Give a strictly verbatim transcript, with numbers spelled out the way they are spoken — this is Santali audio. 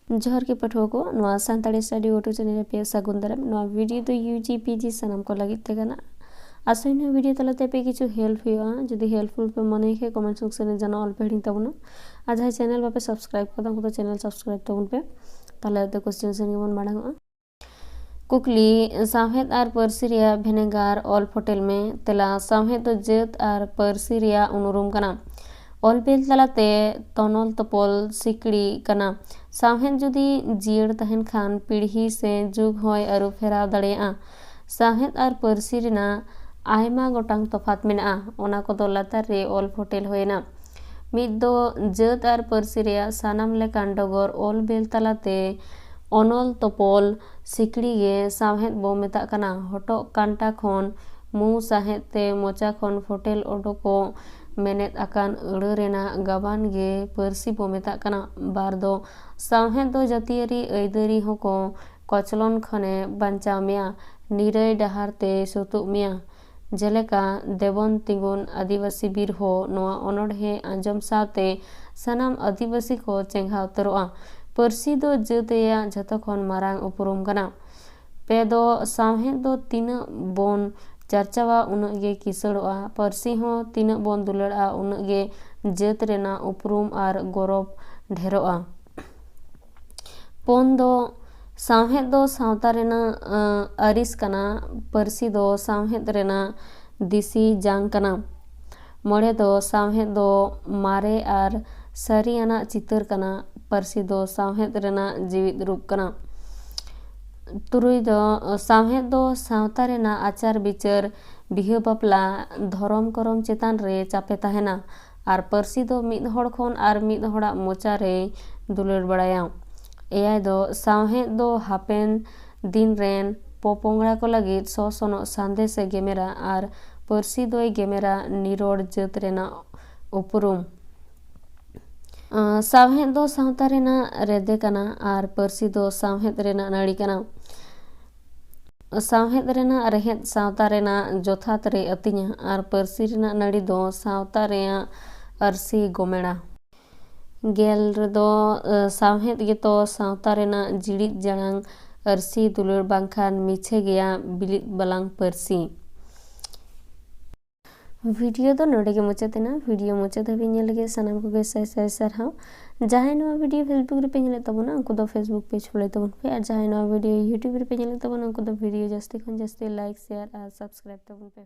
ᱡᱚᱦᱟᱨ ᱜᱮ ᱯᱟᱹᱴᱷᱩᱣᱟᱹ ᱠᱚ, ᱱᱚᱣᱟ ᱥᱟᱱᱛᱟᱲᱤ study auto channel ᱨᱮ ᱟᱯᱮ ᱥᱟᱹᱜᱩᱱ ᱫᱟᱨᱟᱢ᱾ ᱱᱚᱣᱟ video ᱫᱚ U G P G ᱥᱟᱱᱟᱢ ᱠᱚ ᱞᱟᱹᱜᱤᱫ ᱛᱮ ᱠᱟᱱᱟ᱾ ᱟᱥᱚᱜ ᱟᱹᱧ ᱱᱚᱣᱟ video ᱛᱟᱞᱟᱛᱮ ᱟᱯᱮ ᱠᱤᱪᱷᱩ help ᱦᱩᱭᱩᱜᱼᱟ᱾ ᱡᱩᱫᱤ helpful ᱯᱮ ᱢᱚᱱᱮᱭ ᱠᱷᱟᱡ comment section ᱨᱮ ᱡᱟᱱᱟᱣ ᱚᱞ ᱯᱮ ᱦᱤᱲᱤᱧ ᱛᱟᱵᱚᱱᱟ᱾ ᱟᱨ ᱡᱟᱦᱟᱸᱭ channel ᱵᱟᱯᱮ subscribe ᱠᱟᱫᱟ ᱩᱱᱠᱩ ᱫᱚ channel subscribe ᱛᱟᱵᱚᱱ ᱯᱮ᱾ ᱛᱟᱦᱞᱮ ᱟᱫᱚ question ᱥᱮᱱ ᱜᱮᱵᱚᱱ ᱢᱟᱲᱟᱝᱚᱜᱼᱟ᱾ ᱠᱩᱠᱞᱤ, ᱥᱟᱶᱦᱮᱫ ᱟᱨ ᱯᱟᱹᱨᱥᱤ ᱨᱮᱭᱟᱜ ᱵᱷᱮᱱᱮᱜᱟᱨ ᱚᱞ ᱯᱷᱚᱴᱮᱞ ᱢᱮ᱾ ᱛᱮᱞᱟ, ᱥᱟᱶᱦᱮᱫ ᱫᱚ ᱡᱟᱹᱛ ᱟᱨ ᱯᱟᱹᱨᱥᱤ ᱨᱮᱭᱟᱜ ᱩᱱᱩᱨᱩᱢ ᱠᱟᱱᱟ᱾ ᱚᱞ ᱵᱮᱞ ᱛᱟᱞᱟᱛᱮ ᱛᱚᱱᱚᱞ ᱛᱚᱯᱚᱞ ᱥᱤᱠᱲᱤ ᱠᱟᱱᱟ᱾ ᱥᱟᱶᱦᱮᱫ ᱡᱩᱫᱤ ᱡᱤᱭᱟᱹᱲ ᱛᱟᱦᱮᱱ ᱠᱷᱟᱱ ᱯᱤᱲᱦᱤ ᱥᱮ ᱡᱩᱜᱽ ᱦᱚᱸᱭ ᱟᱹᱨᱩ ᱯᱷᱮᱨᱟᱣ ᱫᱟᱲᱮᱭᱟᱜᱼᱟ᱾ ᱥᱟᱶᱦᱮᱫ ᱟᱨ ᱯᱟᱹᱨᱥᱤ ᱨᱮᱱᱟᱜ ᱟᱭᱢᱟ ᱜᱚᱴᱟᱝ ᱛᱚᱯᱷᱟᱛ ᱢᱮᱱᱟᱜᱼᱟ, ᱚᱱᱟ ᱠᱚᱫᱚ ᱞᱟᱛᱟᱨ ᱨᱮ ᱚᱞ ᱯᱷᱚᱴᱮᱞ ᱦᱩᱭᱮᱱᱟ᱾ ᱢᱤᱫ ᱫᱚ ᱡᱟᱹᱛ ᱟᱨ ᱯᱟᱹᱨᱥᱤ ᱨᱮᱭᱟᱜ ᱥᱟᱱᱟᱢ ᱞᱮᱠᱟᱱ ᱰᱚᱜᱚᱨ ᱚᱞ ᱵᱮᱞ ᱛᱟᱞᱟᱛᱮ ᱚᱱᱚᱞ ᱛᱚᱯᱚᱞ ᱥᱤᱠᱲᱤ ᱜᱮ ᱥᱟᱶᱦᱮᱫ ᱵᱚ ᱢᱮᱛᱟᱜ ᱠᱟᱱᱟ᱾ ᱦᱚᱴᱚᱜ ᱠᱟᱱᱴᱟ ᱠᱷᱚᱱ ᱢᱩ ᱥᱟᱦᱮᱫ ᱛᱮ ᱢᱚᱪᱟ ᱠᱷᱚᱱ ᱯᱷᱚᱴᱮᱞ ᱚᱰᱚᱠᱚᱜ ᱢᱮᱱᱮᱫ ᱟᱠᱟᱱ ᱟᱹᱲᱟᱹ ᱨᱮᱱᱟᱜ ᱜᱟᱵᱟᱱ ᱜᱮ ᱯᱟᱹᱨᱥᱤ ᱵᱚ ᱢᱮᱛᱟᱜ ᱠᱟᱱᱟ᱾ ᱵᱟᱨ ᱫᱚ ᱥᱟᱶᱦᱮᱫ ᱫᱚ ᱡᱟᱹᱛᱤᱭᱟᱹᱨᱤ ᱟᱹᱭᱫᱟᱹᱨᱤ ᱦᱚᱸᱠᱚ ᱠᱚᱪᱞᱚᱱ ᱠᱷᱚᱱᱮ ᱵᱟᱧᱪᱟᱣ ᱢᱮᱭᱟ, ᱱᱤᱨᱟᱹᱭ ᱰᱟᱦᱟᱨ ᱛᱮ ᱥᱩᱛᱩᱜ ᱢᱮᱭᱟ᱾ ᱡᱮᱞᱮᱠᱟ ᱫᱮᱵᱚᱱ ᱛᱤᱸᱜᱩᱱ ᱟᱹᱫᱤᱵᱟᱹᱥᱤ ᱵᱤᱨ ᱦᱚᱸ ᱱᱚᱣᱟ ᱚᱱᱚᱬᱦᱮ ᱟᱸᱡᱚᱢ ᱥᱟᱶᱛᱮ ᱥᱟᱱᱟᱢ ᱟᱹᱫᱤᱵᱟᱹᱥᱤ ᱠᱚ ᱪᱮᱸᱜᱷᱟᱣ ᱩᱛᱟᱹᱨᱚᱜᱼᱟ᱾ ᱯᱟᱹᱨᱥᱤ ᱫᱚ ᱡᱟᱹᱛ ᱨᱮᱭᱟᱜ ᱡᱷᱚᱛᱚ ᱠᱷᱚᱱ ᱢᱟᱨᱟᱝ ᱩᱯᱨᱩᱢ ᱠᱟᱱᱟ᱾ ᱯᱮ ᱫᱚ ᱥᱟᱶᱦᱮᱫ ᱫᱚ ᱛᱤᱱᱟᱹᱜ ᱵᱚᱱ ᱪᱟᱨᱪᱟᱣᱟ ᱩᱱᱟᱹᱜ ᱜᱮ ᱠᱤᱥᱟᱹᱬᱚᱜᱼᱟ᱾ ᱯᱟᱹᱨᱥᱤ ᱦᱚᱸ ᱛᱤᱱᱟᱹᱜ ᱵᱚᱱ ᱫᱩᱞᱟᱹᱲᱟᱜᱼᱟ ᱩᱱᱟᱹᱜ ᱜᱮ ᱡᱟᱹᱛ ᱨᱮᱱᱟᱜ ᱩᱯᱨᱩᱢ ᱟᱨ ᱜᱚᱨᱚᱵᱽ ᱰᱷᱮᱨᱚᱜᱼᱟ᱾ ᱯᱩᱱ ᱫᱚ ᱥᱟᱶᱦᱮᱫ ᱫᱚ ᱥᱟᱶᱛᱟ ᱨᱮᱱᱟᱜ, ᱟᱸ, ᱟᱹᱨᱤᱥ ᱠᱟᱱᱟ᱾ ᱯᱟᱹᱨᱥᱤ ᱫᱚ ᱥᱟᱶᱦᱮᱫ ᱨᱮᱱᱟᱜ ᱫᱤᱥᱤ ᱡᱟᱝ ᱠᱟᱱᱟ᱾ ᱢᱚᱬᱮ ᱫᱚ ᱥᱟᱶᱦᱮᱫ ᱫᱚ ᱢᱟᱨᱮ ᱟᱨ ᱥᱟᱹᱨᱤᱭᱟᱱᱟᱜ ᱪᱤᱛᱟᱹᱨ ᱠᱟᱱᱟ᱾ ᱯᱟᱹᱨᱥᱤ ᱫᱚ ᱥᱟᱶᱦᱮᱫ ᱨᱮᱱᱟᱜ ᱡᱤᱣᱤᱫ ᱨᱩᱯ ᱠᱟᱱᱟ᱾ ᱛᱩᱨᱩᱭ ᱫᱚ ᱥᱟᱶᱦᱮᱫ ᱫᱚ ᱥᱟᱶᱛᱟ ᱨᱮᱱᱟᱜ ᱟᱪᱟᱨ ᱵᱤᱪᱟᱹᱨ, ᱵᱤᱦᱟᱹ ᱵᱟᱯᱞᱟ, ᱫᱷᱚᱨᱚᱢ ᱠᱚᱨᱚᱢ ᱪᱮᱛᱟᱱ ᱨᱮ ᱪᱟᱯᱮ ᱛᱟᱦᱮᱱᱟ᱾ ᱟᱨ ᱯᱟᱹᱨᱥᱤ ᱫᱚ ᱢᱤᱫ ᱦᱚᱲ ᱠᱷᱚᱱ ᱟᱨ ᱢᱤᱫ ᱦᱚᱲᱟᱜ ᱢᱚᱪᱟ ᱨᱮᱭ ᱫᱩᱞᱟᱹᱲ ᱵᱟᱲᱟᱭᱟ᱾ ᱮᱭᱟᱭ ᱫᱚ ᱥᱟᱶᱦᱮᱫ ᱫᱚ ᱦᱟᱯᱮᱱ ᱫᱤᱱ ᱨᱮᱱ ᱯᱚᱯᱚᱝᱲᱟ ᱠᱚ ᱞᱟᱹᱜᱤᱫ ᱥᱚᱥᱚᱱᱚᱜ ᱥᱟᱸᱫᱮᱥ ᱮ ᱜᱮᱢᱮᱨᱟ ᱟᱨ ᱯᱟᱹᱨᱥᱤ ᱫᱚᱭ ᱜᱮᱢᱮᱨᱟ ᱱᱤᱨᱚᱲ ᱡᱟᱹᱛ ᱨᱮᱱᱟᱜ ᱩᱯᱨᱩᱢ᱾ ᱟᱸ, ᱥᱟᱶᱦᱮᱫ ᱫᱚ ᱥᱟᱶᱛᱟ ᱨᱮᱱᱟᱜ ᱨᱮᱫᱮ ᱠᱟᱱᱟ ᱟᱨ ᱯᱟᱹᱨᱥᱤ ᱫᱚ ᱥᱟᱶᱦᱮᱫ ᱨᱮᱱᱟᱜ ᱱᱟᱹᱲᱤ ᱠᱟᱱᱟ᱾ ᱥᱟᱶᱦᱮᱫ ᱨᱮᱱᱟᱜ ᱨᱮᱦᱮᱫ ᱥᱟᱶᱛᱟ ᱨᱮᱱᱟᱜ ᱡᱚᱛᱷᱟᱛ ᱨᱮ ᱟᱹᱛᱤᱧᱟ ᱟᱨ ᱯᱟᱹᱨᱥᱤ ᱨᱮᱱᱟᱜ ᱱᱟᱹᱲᱤ ᱫᱚ ᱥᱟᱶᱛᱟ ᱨᱮᱭᱟᱜ ᱟᱹᱨᱥᱤ ᱜᱚᱢᱮᱲᱟ᱾ ᱜᱮᱞ ᱨᱮᱫᱚ ᱥᱟᱶᱦᱮᱫ ᱜᱮᱛᱚ ᱥᱟᱶᱛᱟ ᱨᱮᱱᱟᱜ ᱡᱤᱲᱤᱫ ᱡᱟᱲᱟᱝ, ᱟᱹᱨᱥᱤ ᱫᱩᱞᱟᱹᱲ ᱵᱟᱝᱠᱷᱟᱱ ᱢᱤᱪᱷᱟᱹ ᱜᱮᱭᱟ ᱵᱤᱞᱤᱫ ᱵᱟᱞᱟᱝ ᱯᱟᱹᱨᱥᱤ᱾ ᱵᱷᱤᱰᱤᱭᱳ ᱫᱚ ᱱᱚᱰᱮ ᱜᱮ ᱢᱩᱪᱟᱹᱫ ᱮᱱᱟ᱾ ᱵᱷᱤᱰᱤᱭᱳ ᱢᱩᱪᱟᱹᱫ ᱫᱷᱟᱹᱵᱤᱡ ᱧᱮᱞ ᱞᱟᱹᱜᱤᱫ ᱥᱟᱱᱟᱢ ᱠᱚᱜᱮ ᱥᱟᱭ ᱥᱟᱭ ᱥᱟᱨᱦᱟᱣ᱾ ᱡᱟᱦᱟᱸᱭ ᱱᱚᱣᱟ ᱵᱷᱤᱰᱤᱭᱳ Facebook ᱨᱮᱯᱮ ᱧᱮᱞᱮᱫ ᱛᱟᱵᱚᱱᱟ, ᱩᱱᱠᱩ ᱫᱚ Facebook page follow ᱛᱟᱵᱚᱱ ᱯᱮ, ᱟᱨ ᱡᱟᱦᱟᱸᱭ ᱱᱚᱣᱟ ᱵᱷᱤᱰᱤᱭᱳ YouTube ᱨᱮᱯᱮ ᱧᱮᱞᱮᱫ ᱛᱟᱵᱚᱱᱟ, ᱩᱱᱠᱩ ᱫᱚ ᱵᱷᱤᱰᱤᱭᱳ ᱡᱟᱹᱥᱛᱤ ᱠᱷᱚᱱ ᱡᱟᱹᱥᱛᱤ like, share ᱟᱨ subscribe ᱛᱟᱵᱚᱱ ᱯᱮ᱾